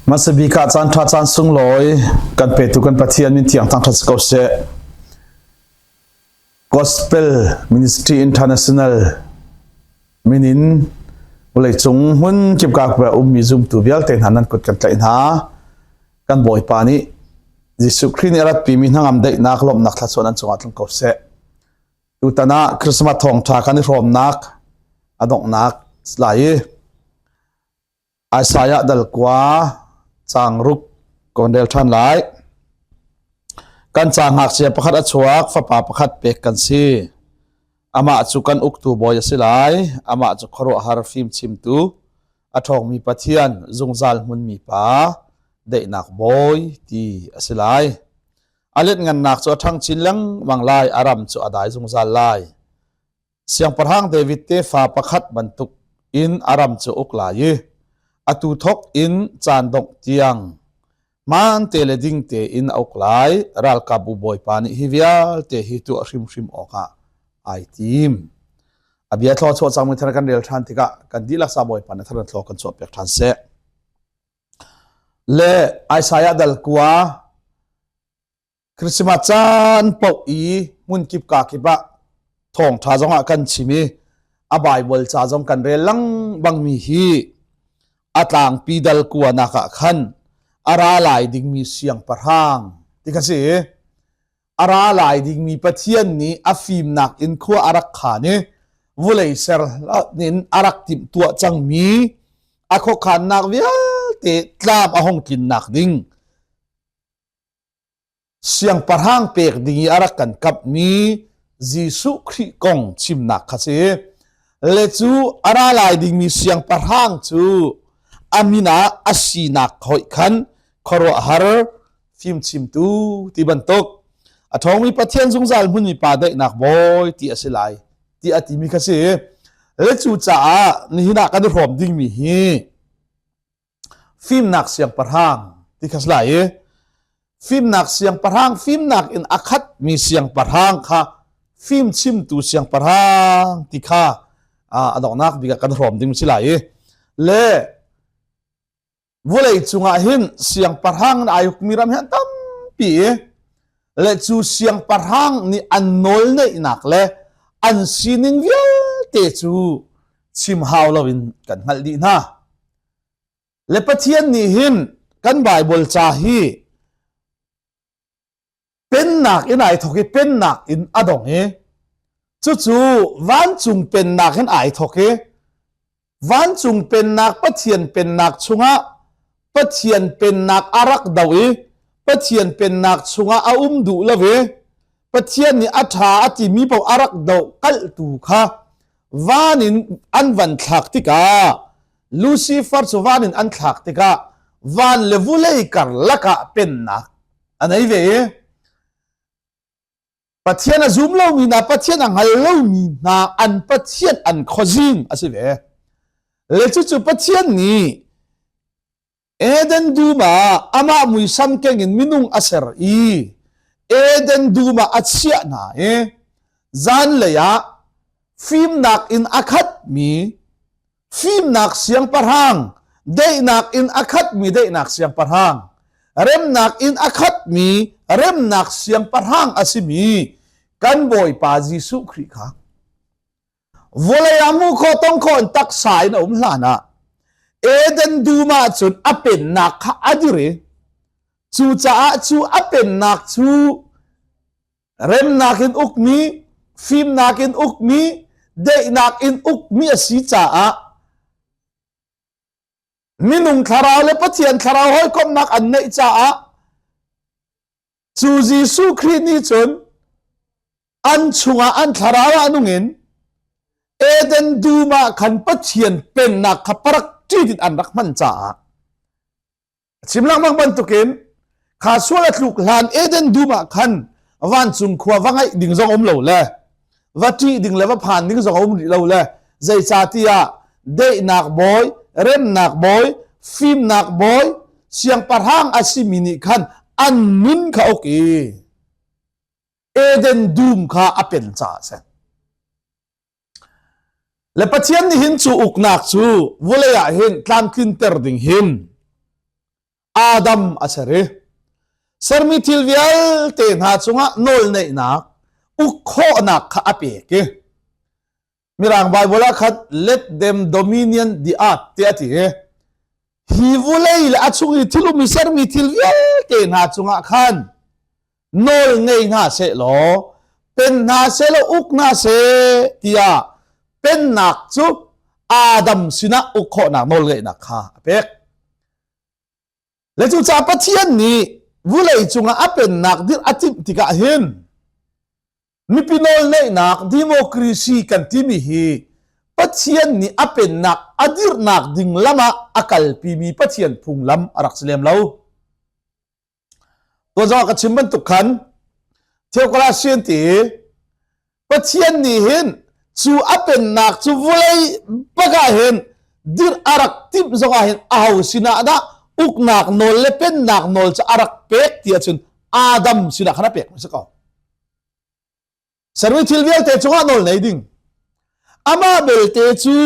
Hmasa bik ah caan ṭha caan sunglawi kan petu kan Pathian min thiang thangṭhat si ko seh. Gospel Ministry International min in vawleicung hmun kip ka ummi zumtu vialte hna nan kut kan tlaih hna. Kan Bawipa nih Jesuh Khrih nih a ratpimi hnangam daihnak lawmhnak thluachuah nan cungah tlung ko seh. Tutan ah Christmas thawngṭha kan i hrawmnak a donghnak lai i Isaiah dal kua caang ruk kan rel ṭhan lai. Kan ca ngakchia pakhat a chuak, fapa pakhat pek kan si. Amah cu kan uktu bawi a si lai. Amah cu khuaruahhar fimchimtu, a ṭhawngmi Pathian, zungzal hmunmi pa, daihnak bawi ti a si lai. A lianhngannak cu a ṭhang chin lengmang lai, a ram cu a dai zungzal lai. Siangpahrang David tefa pakhat bantuk in a ram cu uk lai i atu thawk in caan dongh tiang hmaante le ding tein a uk lai. Ralkapbu Bawipa nih hi vialte hi tuah hrimhrim awkah ai tim. A bia thlaw chuah cangmi thar kan rel ṭhan tikah kan dihlak sa Bawipa nih thar thlaw kan chuahpiak ṭhan seh. Le Isaiah dal kua Christmas caan paoh i hmunkip ka kip ah thawngṭha zongah kan chim i a Baibal ca zong kan rel lengmangmi hi a tlangpi dal kuanak ah khan a ra lai dingmi siangpahrang ti kha si. A ra lai dingmi Pathian nih a fimnak in khua a rak khan i vulei ser in a rak timhtuah cangmi a khuakhannak vialte tlam a hung tlinnak ding siangpahrang pek ding i a rak kan kamhmi Jesuh Khrih kong chimnak kha si. Le cu a ra lai dingmi siangpahrang cu a min ah a sinak hoih khan khuaruahhar fimchimtu ti bantuk a ṭhawngmi Pathian zungzal hmunmi pa daihnak bawi ti a si lai ti a timi kha si. Le cu caah nihin ah kan i hrawm dingmi hi Fimnak siangpahrang ti kha si lai i fimnak siangpahrang fimnak in a khatmi siangpahrang kha fimchimtu siangpahrang ti kha a donghnak bik ah kan hrawm ding si lai i le vawlei cungah hin siangpahrang in ai ukmi ram hi an tampi i le cu siangpahrang nih an nawl neihnak le an sining vialte cu chim hau loin kan hngalh dih hna. Le Pathian nih hin kan Baibal ca hi pennak in ai thawk i pennak in a dong i cucu vancung pennak in ai thawk i vancung pennak Pathian pennak chungah Pathian pennak a rak do i Pathian pennak chungah a um duh lo i Pathian nih a ṭha a timi paoh a rak doh kalhtu kha van in an van thlak tikah Lucifer cu van in an thlak tikah van le vulei karlak ah pennak a nei ve i Pathian a zum lomi hna Pathian a hngal lomi hna an Pathian an khuazing a si ve. Le cucu Pathian nih Eden dum ah amah muisam keng in minung a ser i Eden dum ah a chiah hna i zanlei ah fimnak in a khatmi fimnak siangpahrang daihnak in a khatmi daihnak siangpahrang remnak in a khatmi remnak siangpahrang a simi kan Bawipa Jesuh Khrih kha vawlei ah hmuh khawh tong khawh in taksa in a um hlan ah Eden dum ah cun a pennak kha a dir i cucaah cu a pennak cu remnak in ukmi fimnak in ukmi daihnak in ukmi a si caah minung thlarau le Pathian thlarau hawikomhnak an neih caah cu Jesuh Khrih nih cun an chungah an thlarau ah nungin Eden dum ah khan Pathian pennak kha parak ṭit in an rak hman caah chim lengmang bantukin kha sual a tluk hlan Eden dum ah khan vancung khua va ngaih ding zong um lo le va ṭih ding le va phan ding zong um rih lo le zeicahtiah daihnak bawi remnak bawi fimnak bawi siangpahrang a simi nih khan an nun kha uk i Eden dum kha a pen caah a si. Le Pathian nih hin cu uknak cu vulei ah hin tlamtlinter ding hin. Adam a ser i sermi thil vialte hna cungah nawlneihnak uk khawhnak kha a pek i Mirang Bible ah khan let them dominion the earth tiah a ti i hi vulei le a chung i thil um i sermi thil vialte hna cungah khan nawl ngei hna seh law pen hna seh law uk hna seh tiah pennak cu Adam sinah uk khawhnak nawl ngeihnak kha a pek. Le cucaah Pathian nih vulei cungah a pennak dirh a timh tikah hin mipi nawlneihnak democracy kan timi hi Pathian nih a pennak a dirhnak ding lam ah a kalpimi Pathian phunglam a rak si lem lo. Tuan ka chim bantuk khan theocracy an ti Pathian nih hin cu a pennak cu vulei bak ah hin dirh a rak timh zong ah hin aho sinah dah uknak nawl le pennak nawl cu a rak pek ti ahcun Adam sinah khan a pek si ko. Sermi thil vialte cungah nawl nei ding. Amah belte cu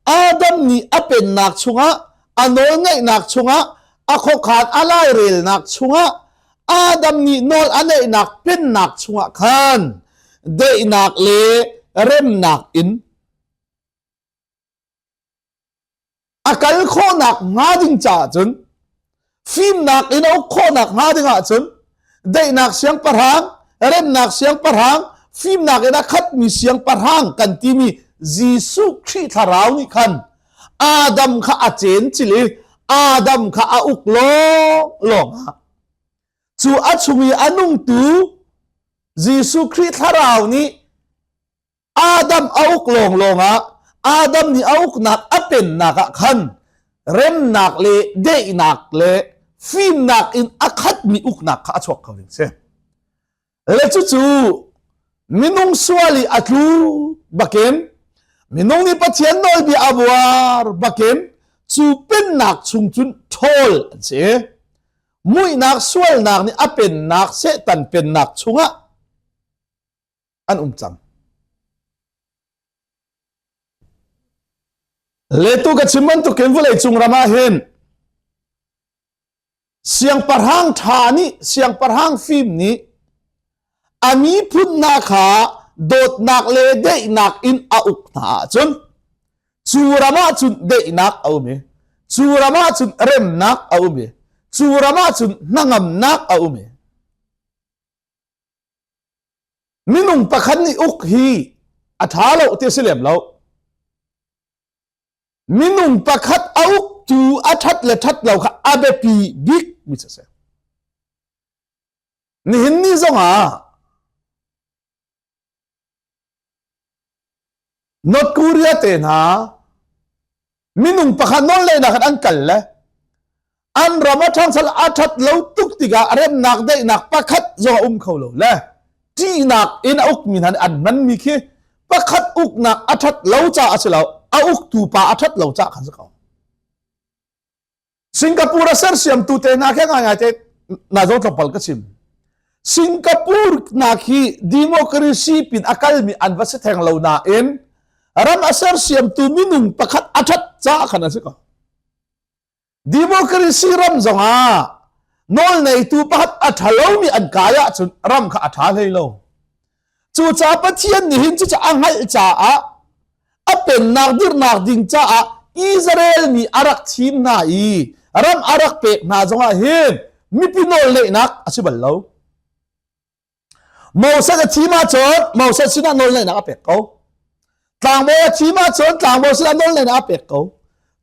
Adam nih a pennak chungah, a nawlngeihnak chungah, a khuakhan a lairelnak chungah, Adam nih nawl a neihnak pennak chungah khan daihnak le remnak in a kal khawhnak hnga ding caah cun fimnak in a uk khawhnak hnga ding ahcun daihnak siangpahrang remnak siangpahrang fimnak in a khatmi siangpahrang kan timi Jesuh Khrih thlarau nih khan Adam kha a cen cil i Adam kha a uk lawng lawng ah cu a chung i a nungtu Jesuh Khrih thlarau nih Adam a uk lawnglawng ah Adam nih a uknak a pennak ah khan remnak le daihnak le fimnak in a khatmi uknak kha a chuak kho ding si. Le cucu minung sual i a tlu bakin minung nih Pathian nawlbia a buar bakin cu pennak chung cun ṭhawl an si. Muihnak sualnak nih a pennak Satan pennak chungah an um cang. Letu ka chim bantukin vawlei cung ram ah hin siangpahrang ṭha nih siangpahrang fim nih a miphun hna kha dawtnak le daihnak in a uk hna ahcun cu ram ah cun daihnak a um i cu ram ah cun remnak a um i cu ram ah cun hnangamnak a um i Minung pakhat nih uk hi a ṭha lo ti a si lem lo. Minung pakhat a uktu a ṭhat le ṭhat lo kha a biapi bik mi a si. Nihin ni zongah North Korea te hna minung pakhat nawl lehnak in an kal le an ram a ṭhangchal a ṭhat lo tuk tikah remnak daihnak pakhat zong a um kho lo le ṭihnak in a ukmi hna nih an hmanmi khi pakhat uknak a ṭhat lo caah a si lo a uktu pa a ṭhat lo caah khan si ko. Singapore a sersiamtu te hna khe ngaingai te na zo tlawmpal ka chim. Singapore nak hi democracy pin a kalmi an va si theng lo nain ram a sersiamtu minung pakhat a that caah khan a si ko. Democracy ram zongah nawlneitu pakhat a ṭhalomi an kai ahcun ram kha a ṭha hlei lo. Cucaah Pathian nih hin cucu a hngalh caah a pennak dirhnak ding caah Israel mi a rak thim hna i ram a rak pek hna zongah hin mipi nawlneihnak a si bal lo. Moses a thim ahcun Moses sinah nawlneihnak a pek ko. Tlangbawi a thim ahcun tlangbawi sinah nawlneihnak a pek ko.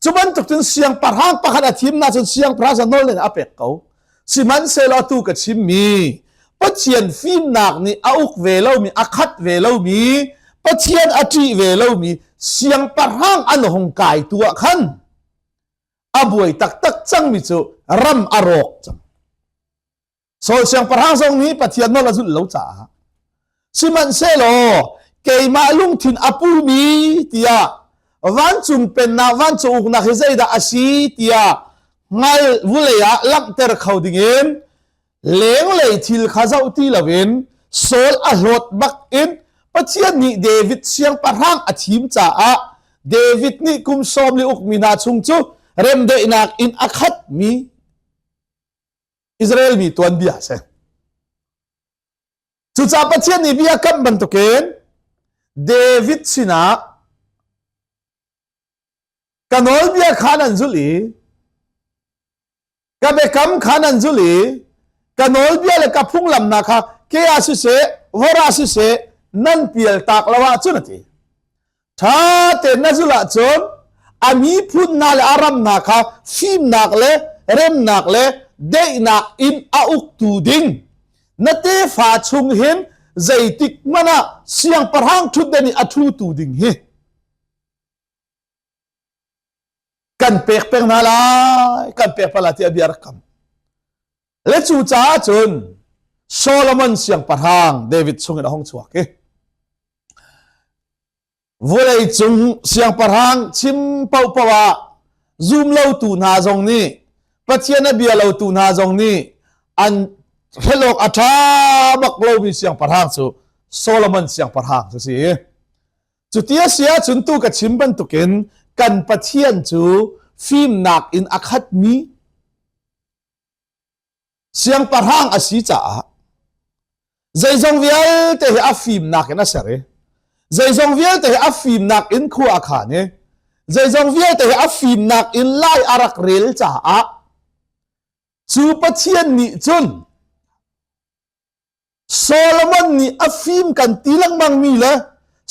Cu bantuk cun siangpahrang pakhat a thim ahcun siangpahrang sinah nawlneihnak a pek ko. Sihmanhsehlaw atu ka chimmi Pathian fimnak nih a uk ve lomi, a khat ve lomi, Pathian a ṭih ve lomi siangpahrang an hung kai tu ah khan a buai taktak cangmi cu ram a rawk cang. Saul siangpahrang zong nih Pathian nawl a zulh lo caah sihmanhsehlaw keimah lungthin a pumi tiah vancung pennak vancung uknak hi zeidah a si tiah hngal vulei ah langhter kho dingin lenglei thil kha zoh ti loin Saul a hlawt bak in Pathian nih David siangpahrang a thim caah David nih kum sawm li ukmi hna chung cu remdaihnak in a khatmi. Israel mi tuanbia a si. Cucaah Pathian nih bia kamh bantukin David sinah ka nawlbia kha nan zulh i ka biakam kha nan zulh i ka nawlbia le ka phunglam hna kha ke ah siseh vor ah siseh nan pial tak lo ahcun a ti. Ṭha tein na zulh ahcun a miphun hna le a ram hna kha fimnak le remnak le daihnak in a uktu ding na tefa chung hin zeitik hmanh ah siangpahrang ṭhutden i a ṭhutu ding hi kan pek peng hna lai kan pek peng lai tiah bia rak kam. Le cu caah cun Solomon siangpahrang David chungin a hung chuak i vulei cung siangpahrang chim paohpaoh ah zum lotu hna zong nih Pathian a bia lotu hna zong nih an hrelawk a ṭha bak lomi siangpahrang cu Solomon siangpahrang cu si. Cuti a si ahcun tu ka chim bantukin kan Pathian cu fimnak in a khatmi siangpahrang a si caah zeizong vialte hi a fimnak in a ser i zeizong vialte hi a fimnak in khua a khan i zeizong vialte hi a fimnak in lai a rak rel caah cu Pathian nih cun Solomon nih a fim kan ti lengmang mi le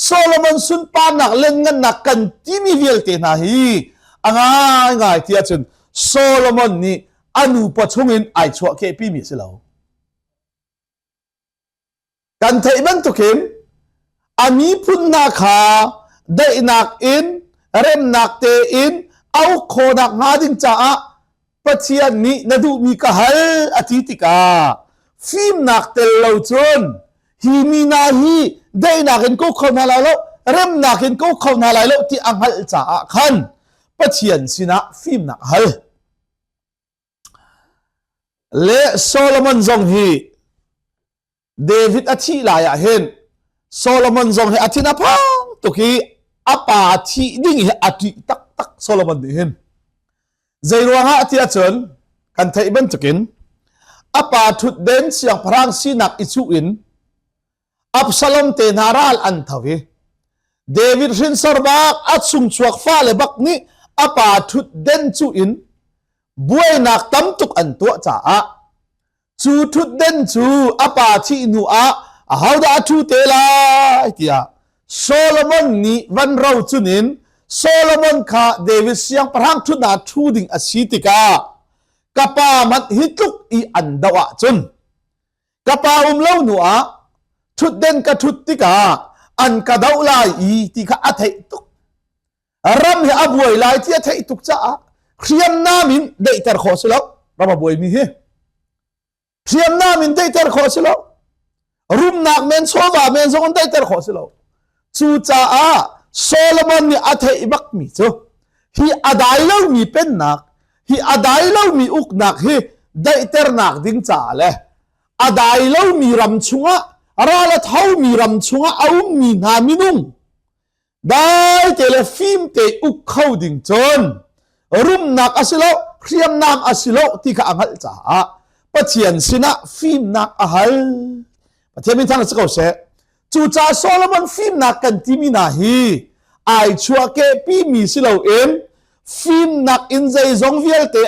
Solomon sunparnak lianngannak kan timi vialte hna hi a ngaingai ti ahcun Solomon nih a nupa chungin ai chuahkehpi mi a si lo. Kan theih bantukin a miphun hna kha daihnak in remnak tein a uk khawhnak hnga ding caah Pathian nih na duhmi ka hal a ti tikah fimnak tel lo cun hi mi hna hi daihnak in ko kho hna lai lo remnak in ko kho hna lai lo ti a hngalh caah khan Pathian sinah fimnak a hal. Le Solomon zong hi David a thih lai ah hin Solomon zong hi a thin a phang tuk i a pa thih ding hi a ṭih taktak Solomon nih hin. Zei ruangah tiah cun kan theih bantukin a pa ṭhutden siangpahrang sinak i cuh in Absalom te hna ral an tho i David hrinsor bak a chungchuak fale bak nih a pa ṭhutden cuh in buainak tam tuk an tuah caah Cu ṭhutden cu a pa thih hnu ah ahodah a ṭhu te lai tiah Solomon nih van ro cun in Solomon kha David siangpahrang ṭhutnak ṭhu ding a si tikah ka pa hmanh hi tluk i an doh ahcun ka pa um lo hnu ah ṭhutden ka ṭhut tikah an ka doh lai i ti kha a theih tuk. Ram hi a buai lai ti a theih tuk caah hriamnam in daihter khawh si lo. Ram a buaimi hi hriamnam in daihter khawh si lo. Rumnak men chawva men zong in daihter khawh si lo. Cucaah Solomon nih a theih bakmi cu hi a dai lomi pennak, hi a dai lomi uknak hi daihternak ding caah le a dai lomi ram chungah ral a thomi ram chungah a ummi hna minung Dai te le fim te uk kho ding cun rumnak a si lo, hriamnam a si lo ti kha a hngalh caah Pathian sinah fimnak a hal. Pathian min thang si ko seh. Cucaah Solomon fimnak kan timi hna hi ai chuahkehpi mi si loin fimnak in zeizong vialte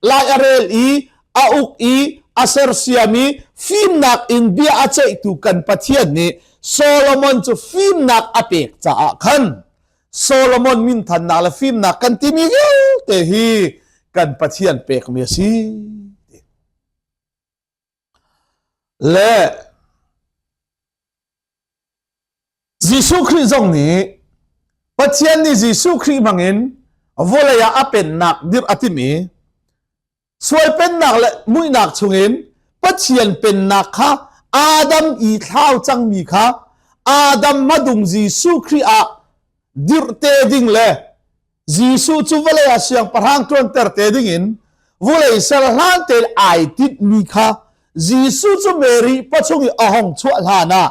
lai a rel i a uk i a sersiam i fimnak in bia a ceihtu kan Pathian nih Solomon cu fimnak a pek caah khan Solomon minthannak le fimnak kan timi vialte hi kan Pathian pekmi a si. Le Jesuh Khrih zong nih Pathian nih Jesuh Khrih hmangin vawlei ah a pennak dirh a timh i sual pennak le muihnak chungin Pathian pennak kha Adam i thlau cangmi kha Adam hmadung Jesuh Khrih ah dirh te ding le Jesuh cu vawlei ah siangpahrang ṭuanter te dingin vawlei ser hlan tein ai tinhmi kha Jesuh cu Mary pachung i a hong chuah hlan ah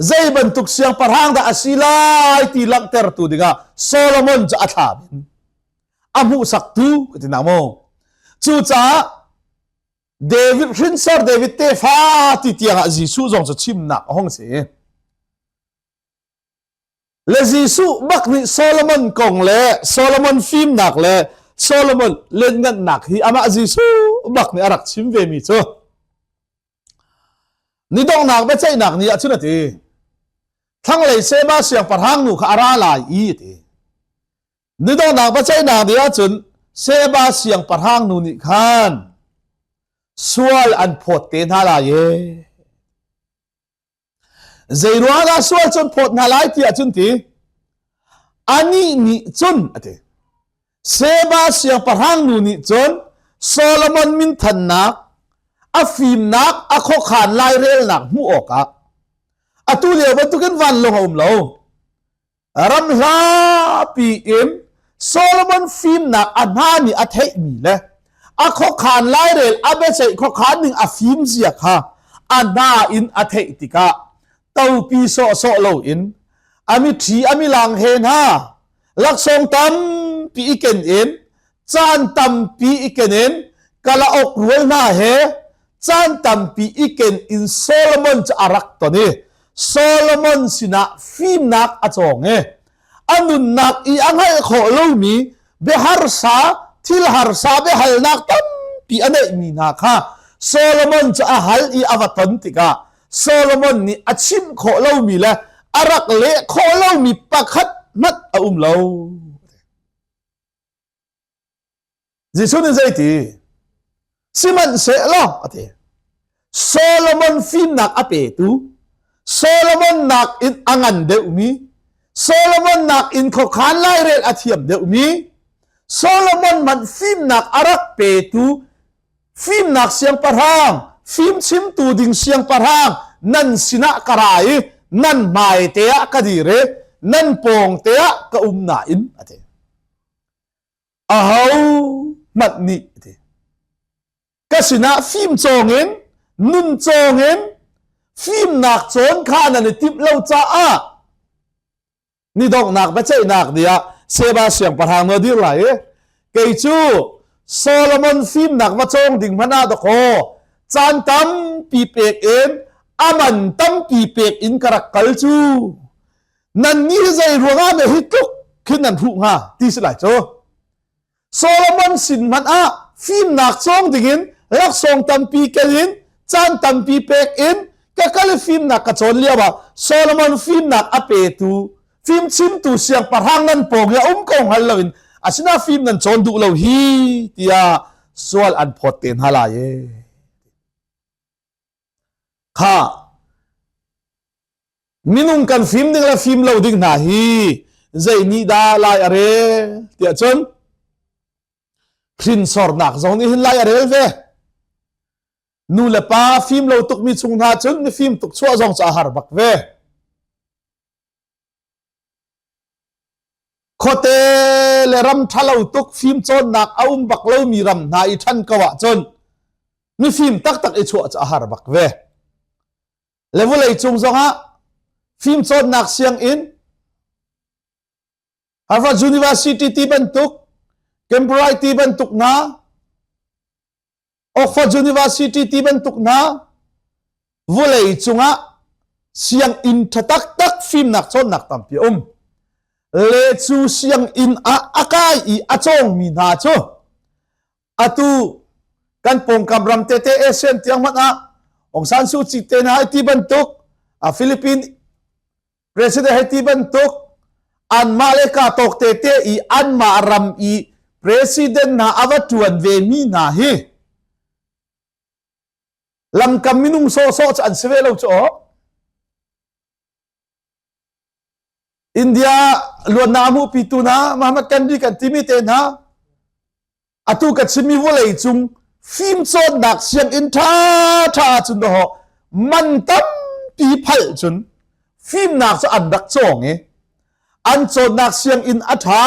zei bantuk siangpahrang dah a si lai ti langhtertu dingah Solomon cu a thlam in a hmuhsaktu ka ti na maw? Cucaah. David hrinsor David tefa ti tiang ah Jesuh zong cu chimnak a hung si. Le Jesuh bak nih Solomon kong le Solomon fimnak le Solomon lianngannak hi amah Jesuh bak nih a rak chim ve mi cu ni donghnak biaceihnak ni ah cun a ti. Thlanglei Seba siangpahrang nu kha a ra lai i a ti. Ni donghnak biaceihnak ni ah cun Seba siangpahrang nu nih khan sual an phawt te hna lai e. Zeiruang dah sual cun phawt hna lai tiah cun ti? Anih nih cun a ti. Seba siangpahrang nu nih cun Solomon minthannak, a fimnak, a khuakhan lairelnak hmuh awkah atu lio bantukin vanlawng a um lo. Ram hlapi in Solomon fimnak a hna nih a theihmi le a khuakhan lairel a biaceih khuakhan ning a fimzia kha a hna in a theih tikah topi sawhsawh loin a miṭhi a milang he hna laksawng tampi i ken in caan tampi i ken in kalauk rual hna he caan tampi i ken in Solomon cu a rak ton i Solomon sinah fimnak a cawng i a nunnak i a hngalh khawh lomi biaharsa thil harsa biahalnak tampi a neihmi hna kha Solomon cu a hal i a va ton tikah Solomon nih a chimh khawh lomi le a rak leh khawh lomi pakhat hmanh a um lo. Jesuh nih zeiti? Sihmanhsehlaw a ti. Solomon fimnak a petu, Solomon nakin a ngan deuhmi, Solomon nakin khuakhan lairel a thiam deuhmi, Solomon hmanh fimnak a rak petu fimnak siangpahrang, fimchimtu ding siangpahrang nan sinah ka ra i nan hmai te ah ka dir i nan pawng te ah ka um nain a ti. Aho hmanh nih a ti. Ka sinah fim cawng in nun cawng in fimnak cawn kha nan i timh lo caah ni donghnak biaceihnak ni ah Seba siangpahrang na dir lai i kei cu Solomon fimnak va cawng ding hmanh ah dakaw caan tampi pek in a man tampi pek in ka rak kal cu nan nih zei ruangah me hi tluk khin nan hruh hnga ti si lai cu Solomon sin hmanh ah fimnak cawng dingin laksawng tampi kel in caan tampi pek in ka kal i fimnak ka cawn lio ah Solomon fimnak a petu fimchimtu siangpahrang nan pawng i a um ko hngal loin asina fim nan cawn duh lo hi tiah sual an phawt te hna lai e. Kha Minung kan fim ding le fim lo ding hna hi zei nih dah lai a rel tiah cun hrinsornak zong nih hin lai a rel ve. Nu le pa fim lo tukmi chung hna cun mifim tuk chuah zong cu a har bak ve. Khuate le ram ṭhalo tuk fimcawnnak a um bak lomi ram hna i ṭhan ko ahcun mifim taktak i chuah cu a har bak ve. Le vawlei cung zongah fimcawnnak sianginn Harvard University ti bantuk Cambridge ti bantuk hna Oxford University ti bantuk hna vawlei cungah sianginn ṭha taktak fimnak cawnnak tampi a um. Le cu sianginn ah a kai i a cawngmi hna cu atu kan pawngkam ram tete ASEAN tiang hmanh ah Aung San Suu Kyi te hna ti bantuk a Philippine president hei ti bantuk anmah le ka tawk tete i anmah ram i president hna a va ṭuan ve mi hna hi lamkam minung sawhsawh cu an si ve lo cu aw India luatnak a hmuhpitu hna Muhammad Gandhi kan timi te hna atu ka chimmi vawlei cung fimcawnnak sianginn ṭha ṭha cun dawh man tampi phalh cun fimnak cu an rak cawng i an cawnnak sianginn a ṭha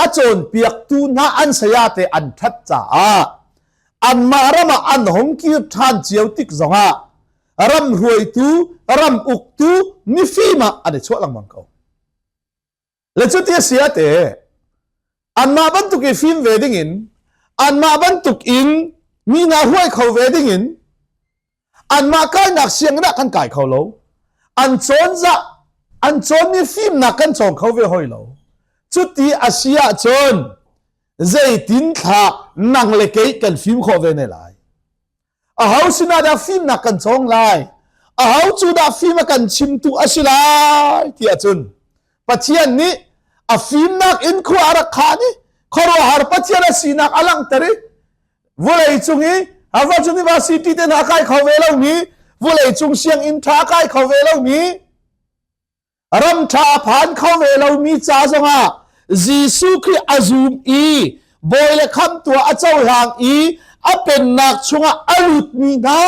a cawnpiaktu hna an sayate an ṭhat caah anmah ram ah an hong kir ṭhan cio tik zongah ram hruaitu ram uktu mifim ah an i chuah lengmang ko le cuti a si ah te anmah bantuk i fim ve ding in anmah bantuk in Mi hna hruai kho ve ding in anmah kainak sianginn ah kan kai kho lo. An cawn zah an cawnmi fimnak kan cawng kho ve hoi lo. Cuti a si ahcun zeitin thla nang le kei kan fim khawh ve ne lai. Aho sinah dah fimnak kan cawng lai? Aho cu dah fim a kan chimtu a si lai? Tiah cun Pathian nih a fimnak in khua a rak khan i khuaruahhar Pathian a sinak a langhter i vawlei cung i Harvard University te hna kai kho ve lomi vawlei cung sianginn ṭha kai kho ve lomi ram ṭha a phan kho ve lomi ca zongah Jesuh Khrih a zum i bawi le khamtu ah a cohlang i a pennak chungah a lutmi hna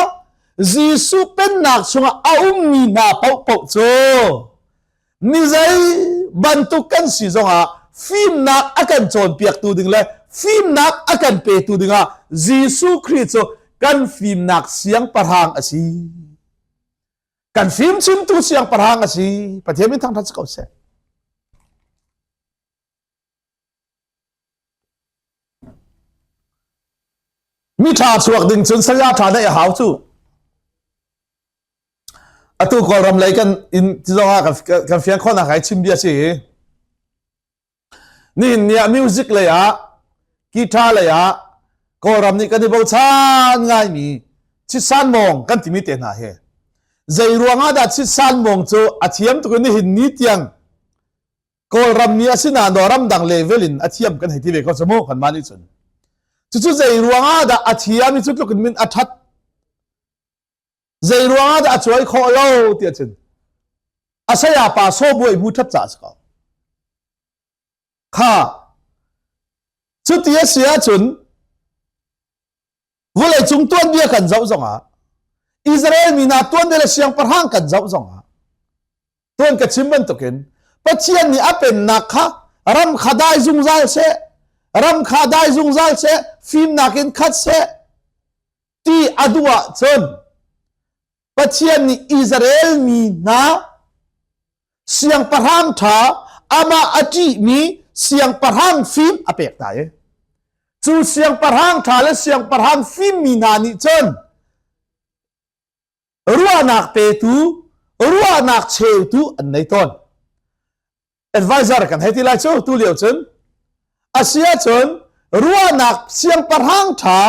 Jesuh pennak chungah a ummi hna paohpaoh cu mi zei bantuk kan si zongah fimnak a kan cawnpiaktu ding le fimnak a kan petu dingah Jesuh Khrih cu kan fimnak siangpahrang a si. Kan fimchimtu siangpahrang a si. Pathian min thangṭhat si ko seh. Mi ṭha chuak ding cun saya ṭha neih a hau cu. Atu Kawlram lei kan in ti zong ah kan fiang khawhnak ai chim bia si. Nihin ni ah music lei ah guitar lei ah Kawlram nih kan i bochan ngaimi Chitsan Mawng kan timi te hna hi zei ruangah dah Chitsan Mawng cu a thiam tuk in nihin ni tiang Kawlram mi a si nain ramdang level in a thiam kan hei ti ve ko cu mu kanmah nih cun cucu zei ruangah dah a thiam i cu tluk in min a that zei ruangah dah a cuai khawh lo tiah cun a saya pa sawbuai mu ṭhat caah a si ko kha cuti a si ahcun vawleicung tuanbia kan zoh zongah Israel mi hna tuanbia le siangpahrang kan zoh zongah tuan ka chim bantukin Pathian nih a pennak kha ram kha dai zungzal seh ram kha dai zungzal seh fimnak in khat seh ti a duh ahcun Pathian nih Israel mi hna siangpahrang ṭha amah a ṭihmi siangpahrang fim a pek hna i cu siangpahrang ṭha le siangpahrang fimmi hna nih cun ruahnak petu ruahnak cheutu an nei tawn. Advisor kan hei ti lai cu tu lio cun a si ahcun ruahnak siangpahrang ṭha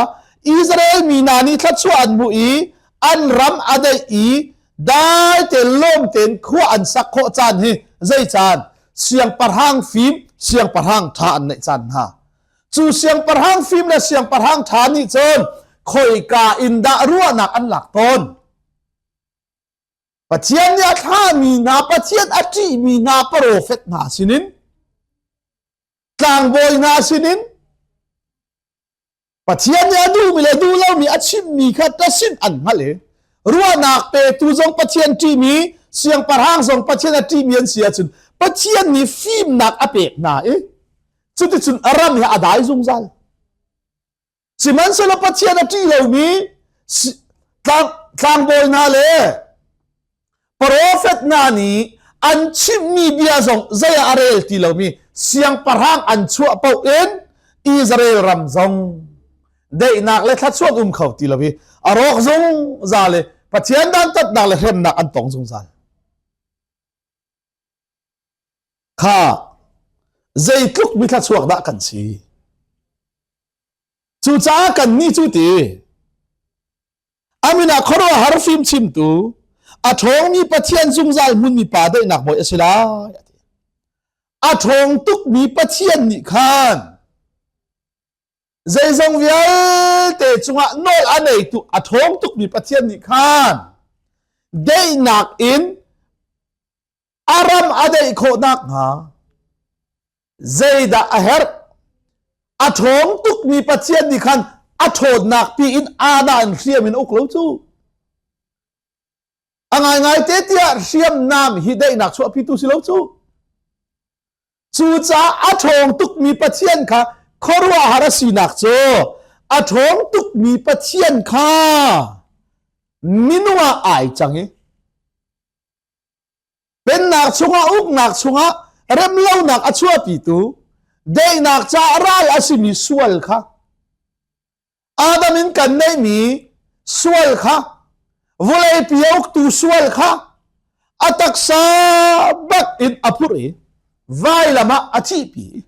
Israel mi hna nih thluachuah an hmuh i an ram a daih i dai tein lawm tein khua an sak khawh caan hi zei caan siangpahrang fim siangpahrang ṭha an neih caan hna cu siangpahrang fim le siangpahrang ṭha nih cun khoika in dah ruahnak an lak tawn Pathian nih a thlahmi hna, Pathian a ṭihmi hna profet hna sinin, tlangbawi hna sinin, Pathian nih a duhmi le duh lomi a chimmi kha tasin an hngalh i ruahnak petu zong Pathian ṭihmi, siangpahrang zong Pathian a ṭihmi an si ahcun Pathian nih fimnak a pek hna i cuticun a ram hi a dai zungzal. Sihmanhsehlaw Pathian a ṭih lomi tlangbawi hna le profet hna nih an chimhmi bia zong zei ah a rel ti lomi siangpahrang an chuah paoh in Israel ram zong daihnak le thluachuah um kho ti lo i a rawk zungzal i Pathian dantatnak le hremnak an tong zungzal. Kha zeitluk mi thluachuak dah kan si. Cucaah kannih cu ti amin ah khuaruahhar fimchimtu a ṭhawngmi Pathian zungzal hmunmi pa daihnak bawi a si lai a ti. A ṭhawng tukmi Pathian nih khan zeizong vialte cungah nawl a neitu a ṭhawng tukmi Pathian nih khan daihnak in a ram a daih khawh nakhnga zeidah a herh? A ṭhawng tukmi Pathian nih khan a ṭhawnnak pi in ana in hriam in uk lo cu. A ngaingai te tiah hriamnam hi daihnak chuahpitu si lo cu. Cucaah a ṭhawng tukmi Pathian kha khuaruahhar a sinak cu a ṭhawng tukmi Pathian kha minung ah ai cang i Pennak chungah uknak chungah remlonak a chuahpitu daihnak caah ral a simi sual kha. Adam in kan neihmi sual kha vawleipi a uktu sual kha a taksa bak in a phurh i vailam ah a thihpi.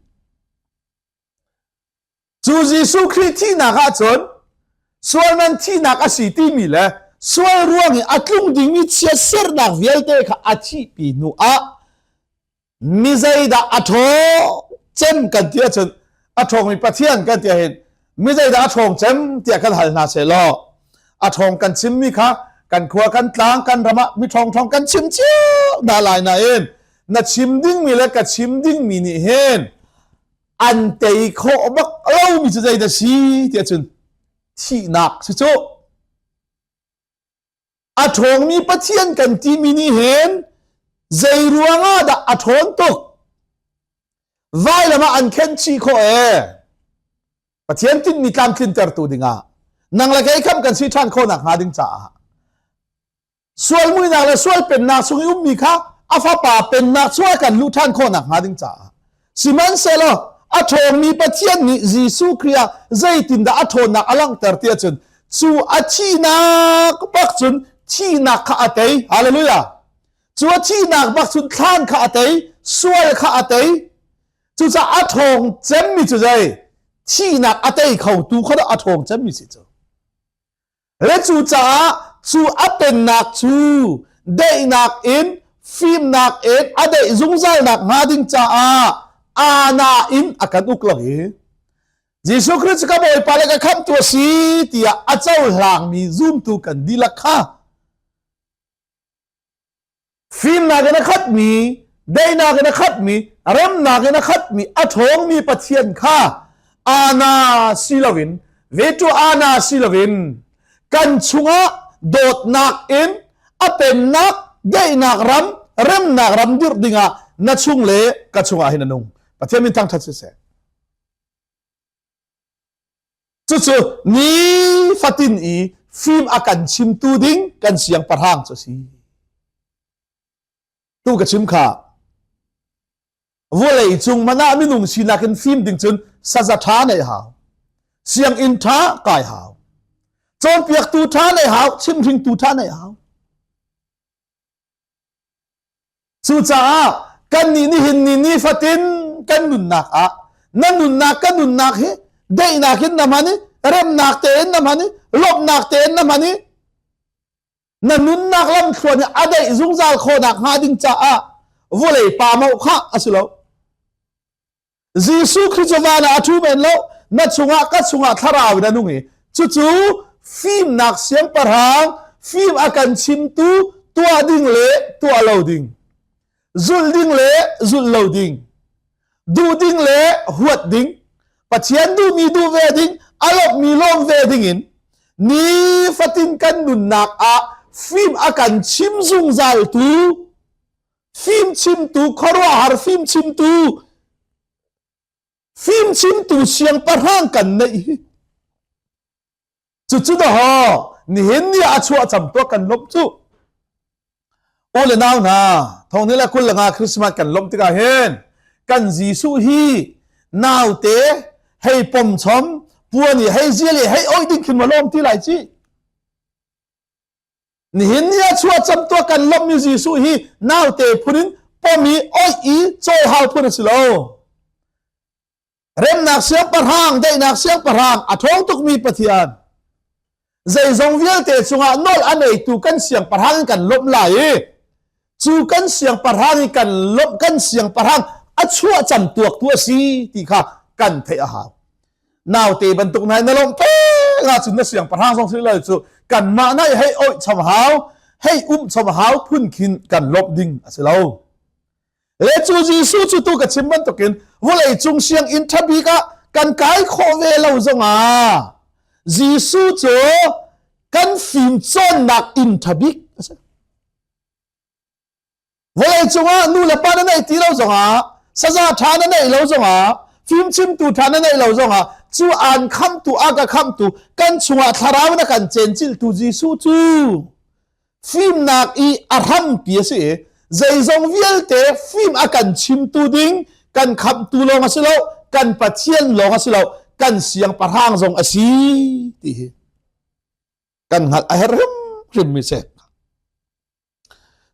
Cu Jesuh Khrih thihnak ahcun sual man thihnak a si timi le sual ruang i a tlung dingmi chiatsernak vialte kha a thihpi hnu ah mi zeidah a ṭhawng cem kan ti ahcun a ṭhawngmi Pathian kan ti ahhin mi zeidah a ṭhawng cem tiah kan hal hna sehlaw a ṭhawng kan chimmi kha kan khua kan tlang kan ram ah mi ṭhawng ṭhawng kan chim cio hna lai nain na chim dingmi le ka chim dingmi nih hin an tei khawh bak lomi cu zeidah si tiah cun thihnak si cu. A ṭhawngmi Pathian kan timi nih hin zei ruangah dah a ṭhawn tuk? Vailam ah an khen chih khawh ee. Pathian tinhmi tlamtlintertu dingah nang le kei kham kan si ṭhan khawhnak hnga ding caah sual muinak le sual pennak chung i ummi kha a fapa pennak chungah kan luh ṭhan khawhnak hnga ding caah sihmanhsehlaw a ṭhawngmi Pathian nih Jesuh Khrih ah zeitindah a ṭhawnnak a langhter ti ahcun cu a thihnak bak cun thihnak kha a tei hallelujah cu a thihnak bak cun thlan kha a tei sual kha a tei cucaah a ṭhawng cemmi cu zei thihnak a tei khotu kha a ṭhawng cemmi si cu Le cucaah cu a pennak cu daihnak in fimnak in a daih zungzalnak hnga ding caah aana in a kan uk lo i Jesuh Khrist cu ka Bawipa le ka khamhtu a si tiah a cohlangmi zumtu kan dihlak kha Fimnak in a khatmi, daihnak in a khatmi, remnak in a khatmi, a ṭhawngmi Pathian kha ana si loin, vetu ana si loin, kan chungah dawtnak in a pennak, daihnak ram, remnak ram dirh dingah na chung le ka chungah hin a nung. Pathian min thangṭhat siseh. Cucu nifatin i fim a kan chimtu ding kan siangpahrang cu a si. Tu ka chim kha vawlei cung man ah minung sinak in fim ding cun saza ṭha neih hau. Sianginn ṭha kai hau. Cawnpiaktu ṭha neih hau, chimhringtu ṭha neih hau. Cucaah kannih nihin ni nifatin kan nunnak ah na nunnak ka nunnak hi daihnak in na hman i remnak tein na hman i lawmhnak tein na hman i na nunnak lamthluan hi a daih zungzal khawhnak hnga ding caah vawlei pa mauh kha a si lo. Jesuh Khrih cu van ah a ṭhu men lo na chungah ka chungah thlarau in a nung i cucu fimnak siangpahrang fim a kan chimtu tuah ding le tuah lo ding zulh ding le zulh lo ding duh ding le huat ding Pathian duhmi duh ve ding a lawmhmi lawm ve ding in nifatin kan nunnak ah fim a kan chim zungzaltu fimchimtu khuaruahhar fimchimtu fimchimtu siangpahrang kan neih hi cucu dahaw nihin ni a chuah cam tuah kan lawmh cu u le nau hna thong ni le kul le nga Christmas kan lawmh tikah hin kan Jesuh hi naute hei pom chom puan i hei zial i hei oi ding khin ma lawm ti lai ci Nihin ni ah chuah camtuah kan lawmhmi Jesuh hi naute phun in pom i oih i cawihau phun a si lo. Remnak siangpahrang, daihnak siangpahrang, a ṭhawng tukmi Pathian. Zeizong vialte cungah nawl a neitu kan siangpahrang in kan lawmh lai i cu kan siangpahrang i kan lawmh kan siangpahrang a chuah camtuaktu a si ti kha kan theih a hau. Naute bantuk nai na lawmh peng ahcun na siangpahrang zong si lo cu kanmah nai hei oih chom hau hei um chom hau phun khin kan lawmh ding a si lo. Le cu Jesuh cu tu ka chim bantukin vawlei cung sianginn ṭha bik ah kan kai khawh ve lo zongah Jesuh cu kan fim cawnnak inn ṭha bik a si. Vawlei cungah nu le pa na neih ti lo zongah saza ṭha na neih lo zongah fimchimtu ṭha na neih lo zongah cu aan khamtu a ka khamtu kan chungah thlarau na kan cenciltu Jesuh cu fimnak i a hrampi a si i zeizong vialte fim a kan chimtu ding kan khamtu lawng a si lo kan Pathian lawng a si lo. kan siangpahrang zong a si ti hi kan hngalh a herh hrimhrim mi si.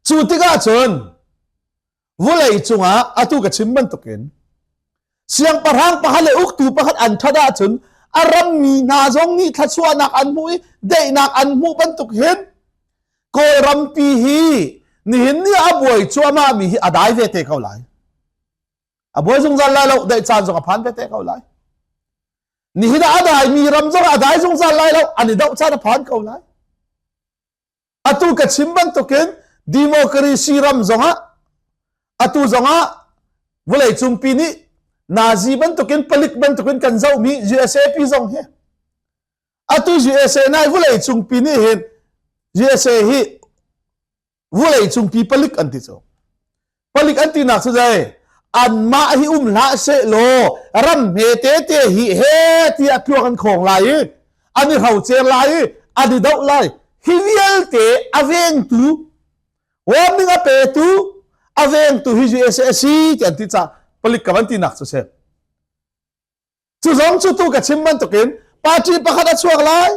Cu tikah cun vulei cungah atu ka chim bantukin siangpahrang pakhat le uktu pakhat an ṭhat ahcun a rammi hna zong nih thluachuahnak an hmuh i daihnak an hmuh bantuk hin Kawlrampi hi nihin ni a buai cuahmah mi hi a dai ve te ko lai. A buai zungzal lai lo, daih caan zong a phan ve te ko lai. Nihin ah a daimi ram zong a dai zungzal lai lo, an i doh caan a phan ko lai. Atu ka chim bantukin democracy ram zongah atu zongah vawlei cungpi nih Nazi bantukin palik bantukin kan zohmi USA pi zong hi atu USA nai vawlei cungpi nih hin USA hi vulei cungpi palik an ti cu palik an tinak cu zei anmah hi um hlah seh law ram hme tete hi he tiah tluak an khawng lai i an i hrocer lai i an i doh lai hi vialte a vengtu warning a petu a vengtu hi USA a si ti an ti ca palik ka van tinak cu si Cu zong cu tu ka chim bantukin party pakhat a chuak lai.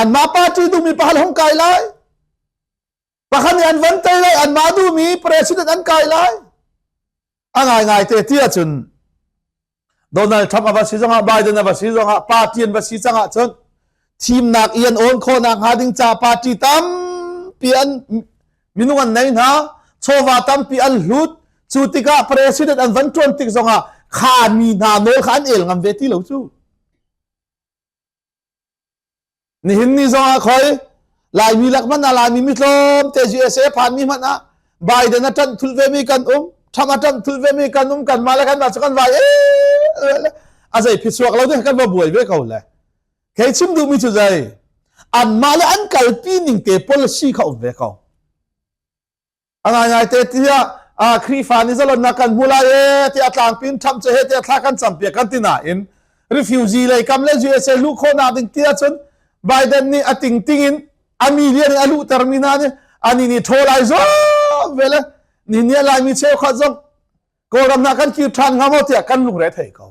Anmah party duhmi pakhat hung kai lai. Pakhat nih an van tei lai, anmah duhmi president an kai lai. A ngaingai te ti ahcun Donald Trump a va si zongah Biden a va si zongah party an va si cang ahcun thimnak i an awn khawhnak hnga ding ca party tampi an minung an nei hna chawva tampi an hlut cu tikah president an van ṭuan tik zongah kha mi hna nawl kha an el ngam ve ti lo cu nihin ni zongah khoi laimi lak hmanh ah laimi mi tlawm te USA phan mi hmanh ah Biden a ṭanh thul ve mi kan um Trump a ṭanh thul ve mi kan um kan mah le kan mah cu kan vai a zei phisuak lo ding kan va buai ve ko le Kei chim duhmi cu zei? Anmah le an kalpi ning te policy kha um ve ko. A ngaingai te tiah a Khrihfa nih zalonnak kan hmu lai e tiah tlangpin Trump cu he tiah thla kan campiak kan ti nain refugee lei kam le USA luh khawhnak ding tiah cun Biden nih a tingting in a million in a luhtermi hna nih ani nih ṭhaw lai zong ve le ni ni Laimi cheukhat zong Kawlram hna kan kir ṭhan hnga maw tiah kan lungre thei ko.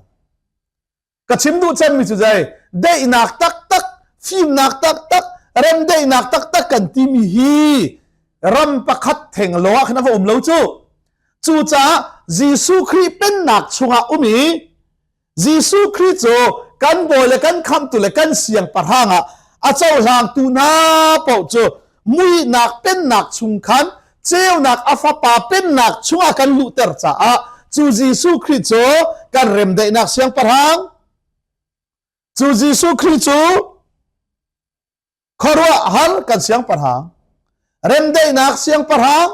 Ka chim duh cemmi cu zei daihnak taktak fimnak taktak remdaihnak taktak kan timi hi ram pakhat theng lo ah khan a va um lo cu. Cucaah Jesuh Khrih pennak chungah um i Jesuh Khrih cu kan bawi le kan khamtu le kan siangpahrang ah a cohlangtu hna paoh cu muihnak pennak chung khan ceunak a fapa pennak chungah kan luhter caah cu Jesuh Khrih cu kan remdaihnak siangpahrang cu Jesuh Khrih cu khuaruahhar kan siangpahrang remdaihnak siangpahrang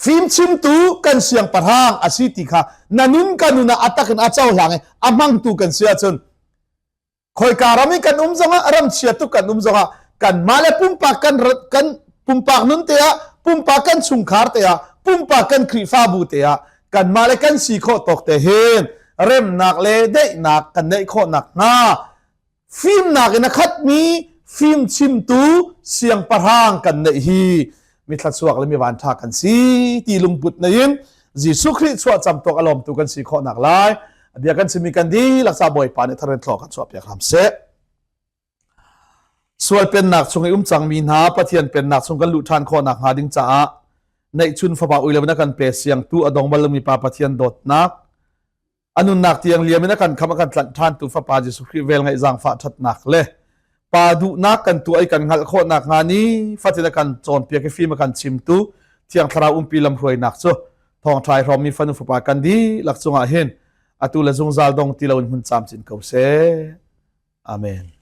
fimchimtu kan siangpahrang a si ti kha na nun ka nun ah a takin a cohlang i a hmangtu kan si ahcun khoika ram i kan um zongah ram chia tuk kan um zongah kanmah le pumpak kan kan pumpak nun te ah pumpak kan chungkhar te ah pumpak kan Khrihfabu te ah kanmah le kan si khawh tawk te hin remnak le daihnak kan neih khawh nak hnga Fimnak in a khatmi fimchimtu siangpahrang kan neih hi mi thluachuak le mi vanṭha kan si ti lungput nei in Jesuh Khrih chuah camtuak a lawmtu kan si khawh nak lai a bia kan chimmi kan dihlak ca Bawipa nih tharin thlaw kan chuahpiak hram seh. Sual pennak chung i um cangmi hna Pathian pennak chung kan luh ṭhan khawh nak hnga ding caah neihchun fapa ui lo in a kan pe siangtu a dong bal lomi pa Pathian dawtnak A nunnak tiang liam in a kan kham a kan tlanh ṭhantu Fapa Jesuh Khrih vel ngaih zaangfah ṭhatnak le Pa duhnak kan tuah i kan hngalh khawh nakhnga ni fatin a kan cawnpiak i fim a kan chimtu Thiang Thlarau umpi lamhruainak cu thawngṭha i hrawmmi fanu fapa kan dihlak cungah hin atu le zungzal dong ti loin hmun camcin ko seh. Amen.